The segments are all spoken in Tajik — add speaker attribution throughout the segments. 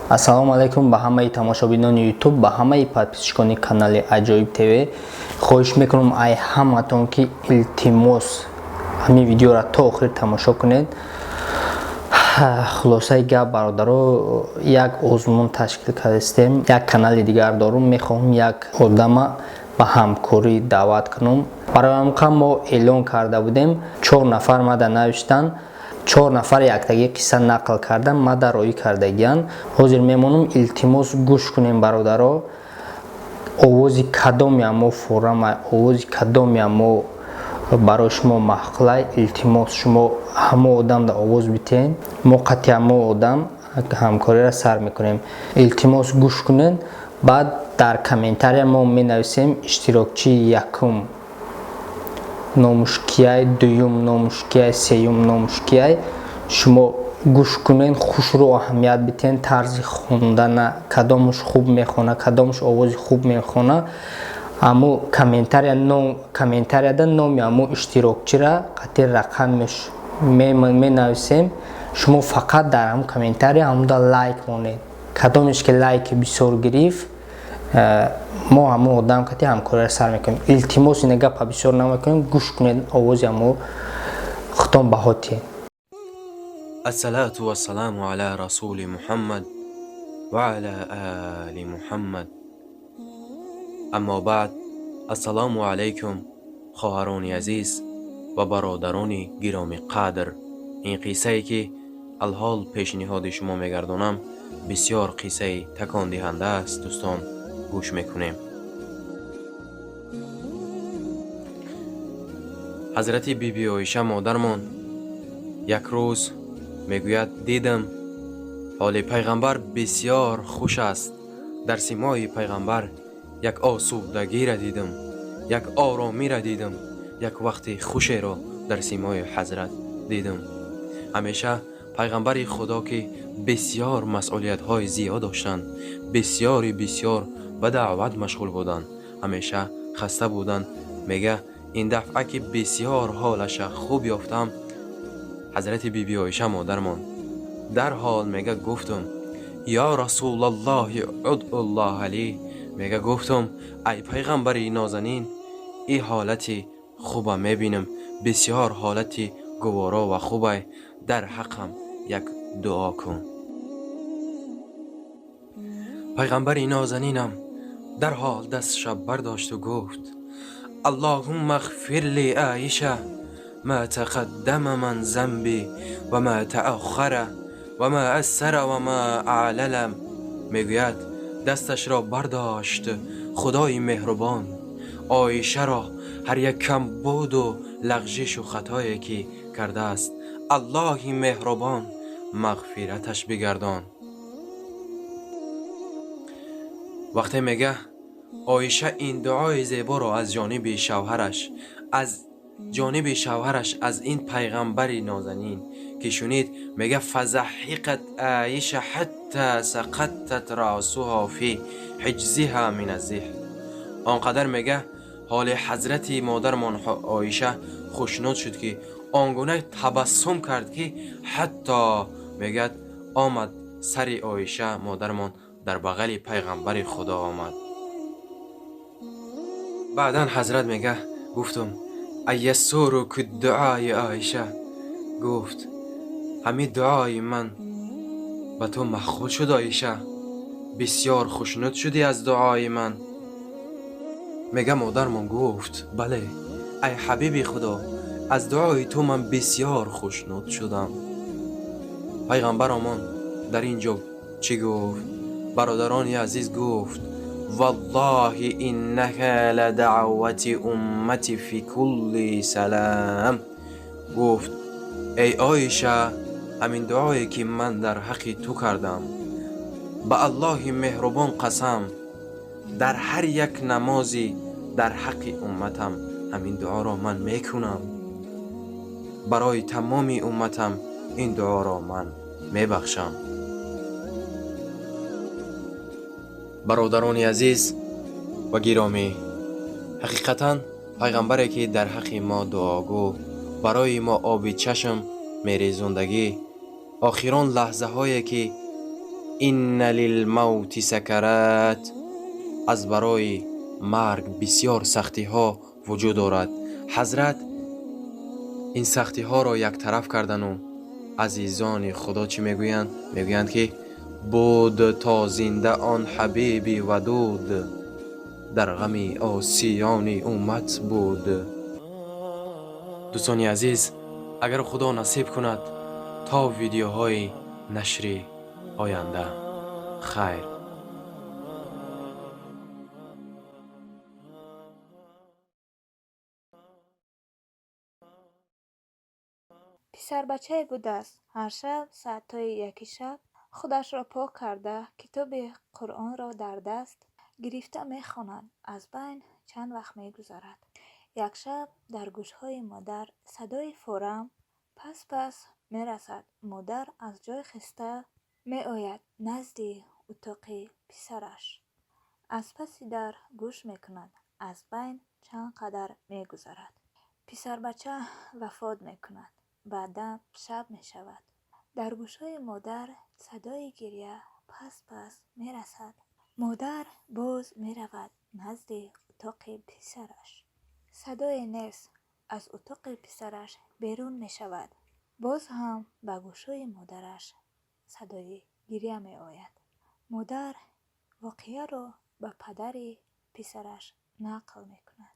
Speaker 1: Ассалому алайкум ба ҳамаи тамошобинони Ютуб, ба ҳамаи подписчикони канали Аҷоиб ТВ. Хоҳиш мекунам ай ҳаматон, ки илтимос, ҳамин видеоро то охир тамошо кунед. Хулосаи гап, бародаро, як озмун ташкил кардастем. Як канали дигар дорум, мехоҳам як одама ба ҳамкорӣ даъват кунам. Барои ҳамқа мо эълон карда будем, чор нафар мада навиштанд, чор нафар яктагӣ қисса нақл кардан мада роӣ кардагиянд. Ҳозир мемонам, илтимос, гӯш кунем, бародаро. Овози кадомеам мо форама, овози кадомеам мо барои шумо маъқулай, илтимос, шумо ҳамо одамда овоз битен, мо қатъи ҳамо одам ҳамкориро сар мекунем. Илтимос, гӯш кунед. Баъд дар комментария мо менависем: иштирокчии якум номуш кияй, дуюм номуш кияй, сеюм номуш кияй. Шумо гӯш кунед, хушрӯ аҳамият битен, тарзи хондана, кадомуш хуб мехона, кадомуш овози хуб мехона. Аммо комментарияда номи амо иштирокчира қатъи рақамеш менависем. Шумо фақат дар ҳам комментария ҳамуда лайк монед. Кадомеш ки лайки бисёр гирифт, мо ҳамо одам кати ҳамкориро сар мекунем. Илтимос, ина гапа бисёр намекунем, гӯш кунед, овози ҳамо худтон баҳо тиҳед.
Speaker 2: الصلاة والسلام على رسول محمد وعلى آل محمد. أما بعد، السلام عليكم хоҳарони азиз ва бародарони гиромӣ қадр. Ин қиссае, ки алҳол пешниҳоди шумо мегардонам, бисёр қиссаи такондиҳанда аст. Дӯстон, гӯш мекунем. Ҳазрати биби Оиша модармон як рӯз мегӯяд: дидам, ҳоли пайғамбар бисёр хуш аст. Дар симои пайғамбар як осудагиро дидам, як оромиро дидам, як вақти хушеро дар симои ҳазрат дидам. Ҳамеша пайғамбари Худо, ки бисёр масъулиятҳои зиёд доштанд, бисёри бисёр ба даъват машғул буданд, ҳамеша хаста буданд. Мега, ин дафъа ки бисёр ҳолаша хуб ёфтам, ҳазрати биби Оиша модармон, дарҳол мега гуфтум: «Ё Расулаллоҳи, удуллоҳа ли». Мега, гуфтум: «Ай пайғамбари нозанин, и ҳолати хуба мебинам, бисёр ҳолати гуворо ва хубай, дар ҳаққам як дуо кун». Пайғамбари нозанинам дарҳол дасташа бардошту гуфт: «اللهم اغفر لعائشة ما تقدم من ذنبي وما تأخر وما أسر وما أعلن». Мегӯяд, дасташро бардошт, Худои меҳрубон Оишаро ҳар як камбуду лағжишу хатое ки кардааст, Аллоҳи меҳрубон мағфираташ бигардон. Вақте, мега, Оиша ин дуои зеборо аз ҷониби шавҳараш, аз ин пайғамбари нозанин ки шунид, мега, فضحكت عائشة حتى سقطت رأسها في حجرها من الضحك. Он қадар, мега, ҳоли ҳазрати модармон Оиша хушнуд шуд, ки он гуна табассум кард, ки ҳатто, мегӯяд, омад сари Оиша модармон дар бағали пайғамбари Худо омад. Баъдан ҳазрат, мега, гуфтум: أيسرك دعائي عائشة؟ Гуфт: ҳамин дуои ман ба ту маъқул шуд, Оиша? Бисёр хушнуд шудӣ аз дуои ман? Мега, модармон гуфт: бале, ай ҳабиби Худо, аз дуои ту ман бисёр хушнуд шудам. Пайғамбаромон дар ин ҷо чӣ гуфт, бародарони азиз? Гуфт: والله إنها لدعوة أمتي في كل صلاة. Гуфт: эй Оиша, ҳамин дуое ки ман дар ҳаққи ту кардам, ба Аллоҳи меҳрубон қасам, дар ҳар як намози дар ҳаққи умматам ҳамин дуоро ман мекунам. Барои тамоми умматам ин дуоро ман мебахшам. Бародарони азиз ва гиромӣ, ҳақиқатан пайғамбаре, ки дар ҳаққи мо дуогӯ, барои мо оби чашм мерезондагӣ, охирон лаҳзаҳое ки Инна лилмавти сакарат, аз барои марг бисёр сахтиҳо вуҷуд дорад. Ҳазрат ин сахтиҳоро яктараф кардану азизони Худо чӣ мегӯянд? Мегӯянд ки буд то зинда он ҳабиби вадуд, дар ғами осиёни уммат буд. Дӯстони азиз, агар Худо насиб кунад, то видеоҳои нашри оянда, хайр.
Speaker 3: Писарбачае будааст. Ҳар шаб соатҳои яки шаб худашро пок карда, китоби Қуръонро дар даст гирифта мехонад. Аз байн чанд вақт мегузарад. Як шаб дар гӯшҳои модар садои форам пас-пас мерасад. Модар аз ҷой хеста меояд назди утоқи писараш. Аз паси дар гӯш мекунад. Аз байн чанд қадар мегузарад. Писарбача вафот мекунад. Баъдан шаб мешавад. Дар гӯшҳои модар садои гиря пас-пас мерасад. Модар боз меравад назди утоқи писараш. Садое нест. Аз утоқи писараш берун мешавад. Боз ҳам ба гӯшҳои модараш садои гиря меояд. Модар воқеаро ба падари писараш нақл мекунад.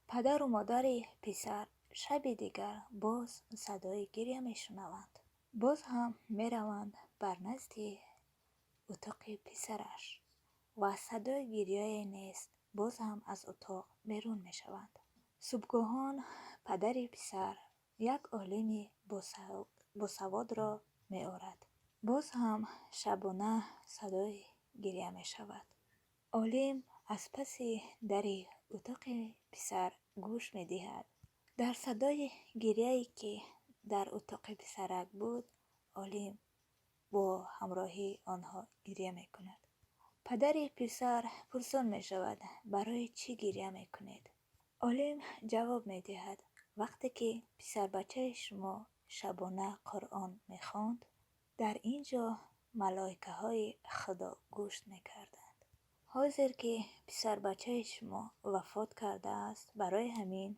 Speaker 3: Падару модари писар шаби дигар боз садои гиря мешунаванд. Боз ҳам мераванд бар назди утоқи писараш ва садои гиряе нест. Боз ҳам аз утоқ берун мешаванд. Субҳгоҳон падари писар як олими босаводро меорад. Боз ҳам шабона садои гиря мешавад. Олим аз паси дари утоқи писар гӯш медиҳад. Дар садои гиряе ки дар утоқи писарак буд, олим бо ҳамроҳии онҳо гиря мекунад. Падари писар пурсон мешавад: барои чӣ гиря мекунед? Олим ҷавоб медиҳад: вақте ки писарбачаи шумо шабона Қуръон мехонд, дар ин ҷо малоикаҳои Худо гӯш мекарданд. Ҳозир ки писарбачаи шумо вафот кардааст, барои ҳамин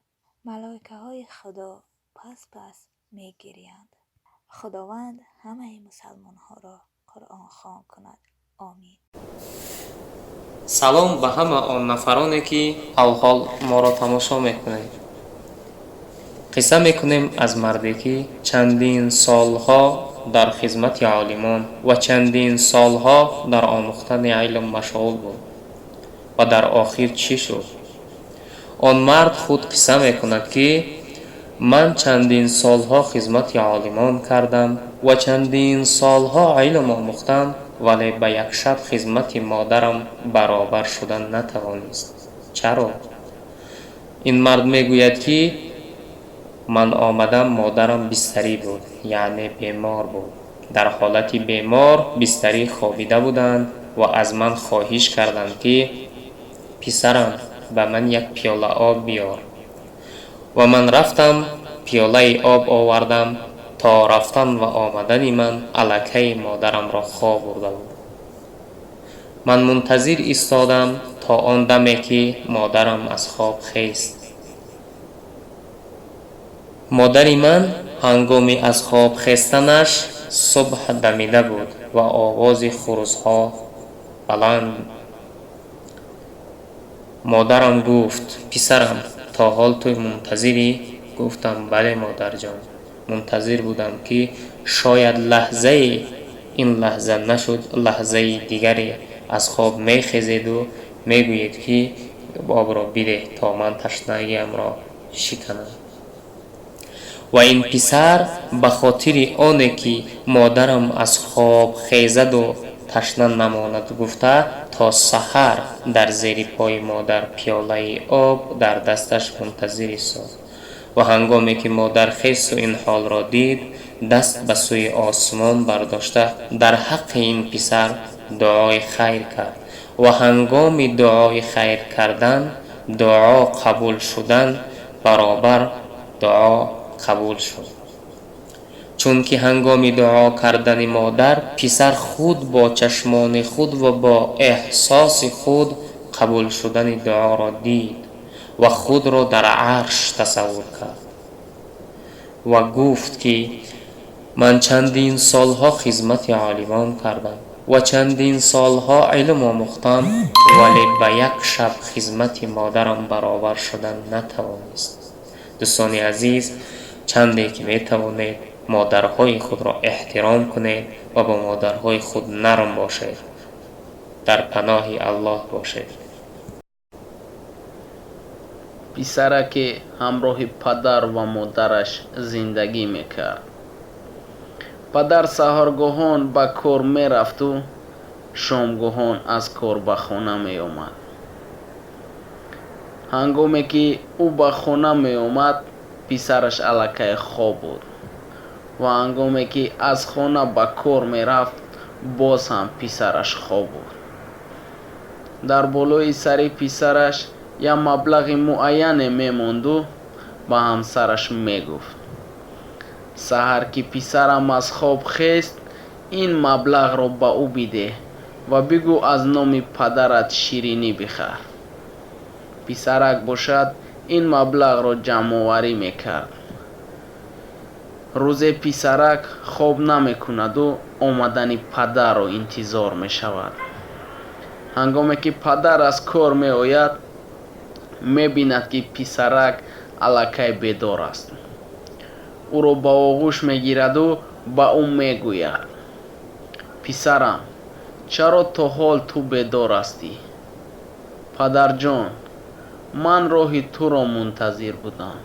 Speaker 3: малоикаҳои Худо пас-пас мегирянд. Худованд ҳамаи мусалмонҳоро Қуръонхон кунад. Омин.
Speaker 4: Салом ба ҳама он нафароне, ки алҳол моро тамошо мекунед. Қисса мекунем аз марде, ки чандин солҳо дар хизмати олимон ва чандин солҳо дар омӯхтани илм машғул буд ва дар охир чӣ шуд? Он мард худ қисса мекунад, ки ман чандин солҳо хизмати олимон кардам ва чандин солҳо илм омӯхтам, вале ба як шаб хизмати модарам баробар шудан натавонист. Чаро? Ин мард мегӯяд, ки ман омадам, модарам бистарӣ буд, яъне бемор буд. Дар ҳолати бемор бистарӣ хобида буданд ва аз ман хоҳиш карданд, ки писарам, ба ман як пиёла об биёр. Ва ман рафтам, пиёлаи об овардам. То рафтан ва омадани ман аллакай модарамро хоб бурда буд. Ман мунтазир истодам то он даме, ки модарам аз хоб хест. Модари ман ҳангоми аз хоб хестанаш субҳ дамида буд ва овози хурусҳо баланд. Модарам гуфт: писарам, то ҳол ту мунтазирӣ? Гуфтам: бале, модарҷон, мунтазир будам, ки шояд лаҳзае ин лаҳза нашуд, лаҳзаи дигаре аз хоб мехезеду мегӯед, ки обро бидеҳ, то ман ташнагиамро шиканам. Ва ин писар ба хотири оне, ки модарам аз хоб хезаду ташна намонад гуфта, то саҳар дар зери пои модар пиёлаи об дар дасташ мунтазир истод. Ва ҳангоме ки модар хесту ин ҳолро дид, даст ба сӯи осмон бардошта дар ҳаққи ин писар дуои хайр кард. Ва ҳангоми дуои хайр кардан, дуо қабул шудан баробар дуо қабул шуд. Чунки ҳангоми дуо кардани модар, писар худ бо чашмони худ ва бо эҳсоси худ қабул шудани дуоро дид ва худро дар арш тасаввур кард ва гуфт, ки ман чандин солҳо хизмати олимон кардам ва чандин солҳо илм омӯхтам, вале ба як шаб хизмати модарам баробар шудан натавонист. Дӯстони азиз, чанде ки метавонед, модарҳои худро эҳтиром кунед ва бо модарҳои худ нарм бошед. Дар паноҳи Аллоҳ бошед.
Speaker 5: Писараке ҳамроҳи падар ва модараш зиндагӣ мекард. Падар саҳаргоҳон ба кор мерафту шомгоҳон аз кор ба хона меомад. Ҳангоме ки ӯ ба хона меомад, писараш аллакай хоб буд ва ҳангоме ки аз хона ба кор мерафт, боз ҳам писараш хоб буд. Дар болои сари писараш як маблағи муайяне мемонду ба ҳамсараш мегуфт: «Саҳар ки писарам аз хоб хест, ин маблағро ба ӯ бидеҳ ва бигӯ аз номи падарат ширинӣ бихар». Писарак бошад, ин маблағро ҷамъоварӣ мекард. Рӯзе писарак хоб намекунаду омадани падарро интизор мешавад. Ҳангоме ки падар аз кор меояд, мебинад, ки писарак аллакай бедор аст. Ӯро ба оғӯш мегираду ба ӯ мегӯяд: «Писарам, чаро то ҳол ту бедор ҳастӣ?» «Падарҷон, ман роҳи туро мунтазир будам».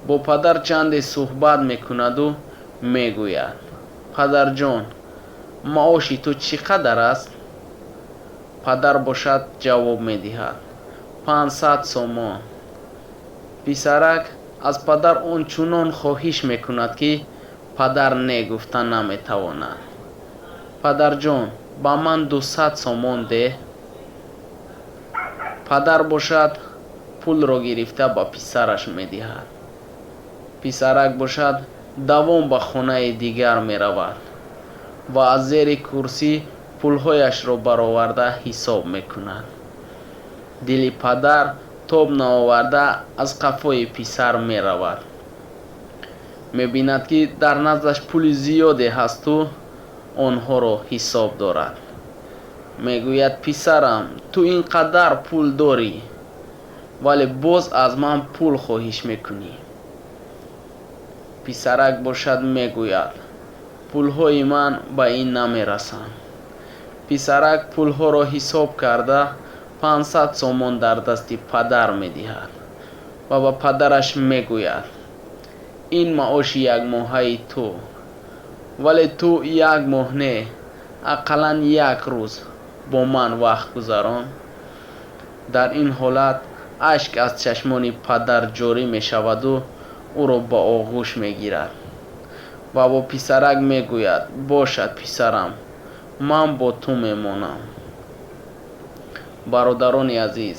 Speaker 5: Бо падар чанде суҳбат мекунаду мегӯяд: «Падарҷон, маоши ту чӣ қадар аст?» Падар бошад, ҷавоб медиҳад: «500 сомон». Писарак аз падар он чунон хоҳиш мекунад, ки падар не гуфта наметавонад: «Падарҷон, ба ман 200 сомон деҳ». Падар бошад, пулро гирифта ба писараш медиҳад. Писарак бошад, давон ба хонаи дигар меравад ва аз зери курсӣ пулҳояшро бароварда ҳисоб мекунад. Дили падар тоб наоварда аз қафои писар меравад, мебинад, ки дар наздаш пули зиёде ҳасту онҳоро ҳисоб дорад. Мегӯяд: «Писарам, ту ин қадар пул дорӣ, вале боз аз ман пул хоҳиш мекунӣ». Писарак бошад, мегӯяд: «Пулҳои ман ба ин намерасанд». Писарак пулҳоро ҳисоб карда, 500 сомон дар дасти падар медиҳад ва ба падараш мегӯяд: «Ин маоши якмоҳаи ту, вале ту як моҳ не, ақаллан як рӯз бо ман вақт гузарон». Дар ин ҳолат ашк аз чашмони падар ҷорӣ мешаваду ӯро ба оғӯш мегирад ва бо писарак мегӯяд: «Бошад, писарам, ман бо ту мемонам». Бародарони азиз,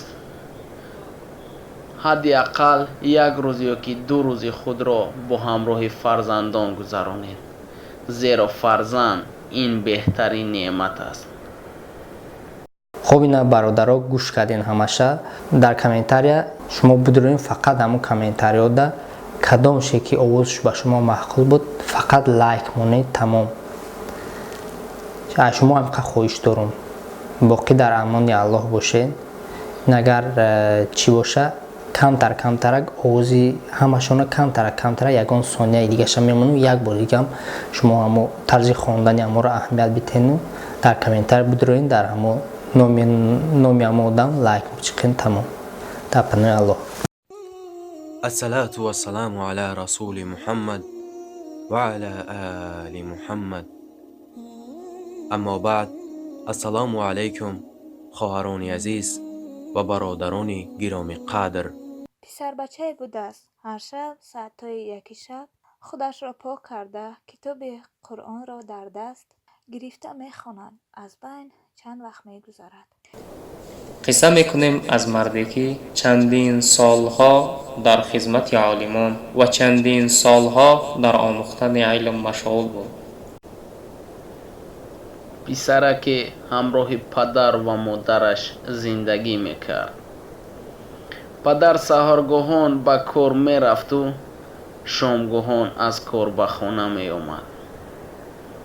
Speaker 5: ҳадди ақал як рӯз ё ки 2 рӯзи худро бо ҳамроҳи фарзандон гузаронед, зеро фарзанд ин беҳтарин неъмат аст.
Speaker 1: Хоб, ина, бародаро, гӯш кардем ҳамаша. Дар комментария шумо бидурем, фақат ҳамун комментариёда кадомше ки овозш ба шумо маъқул буд, фақат лайк монед, тамом. Аз шумо ҳамқа хоҳиш дорум. Боқӣ дар амони Аллоҳ бошед. Ин агар чӣ боша, камтар камтарак овози ҳамашона камтарак камтарак ягон сонияи дигаша мемонем. Як бор дигам шумо ҳамо тарзи хондани ҳаморо аҳамият битену дар комментария бидуроед, дар ҳамо номи ҳамо одам лайк чиқен, тамом. Дар паноҳи Аллоҳ.
Speaker 2: الصلاة والسلام على رسول محمد وعلى آل محمد. أما بعد، السلام عليكم хоҳарони азиз ва бародарони гиромӣ қадр.
Speaker 3: Писарбачае будааст. Ҳар шаб саатҳои 1 шаб худашро пок карда, китоби Қуръонро дар даст Гирифта мехонад. Аз байн чанд вақт мегузарад.
Speaker 4: Қисса мекунем аз марде, ки чандин солҳо дар хизмати олимон ва чандин солҳо дар омӯхтани илм машғул буд.
Speaker 5: Писараке ҳамроҳи падар ва модараш зиндагӣ мекард. Падар саҳаргоҳон ба кор мерафту шомгоҳон аз кор ба хона меомад.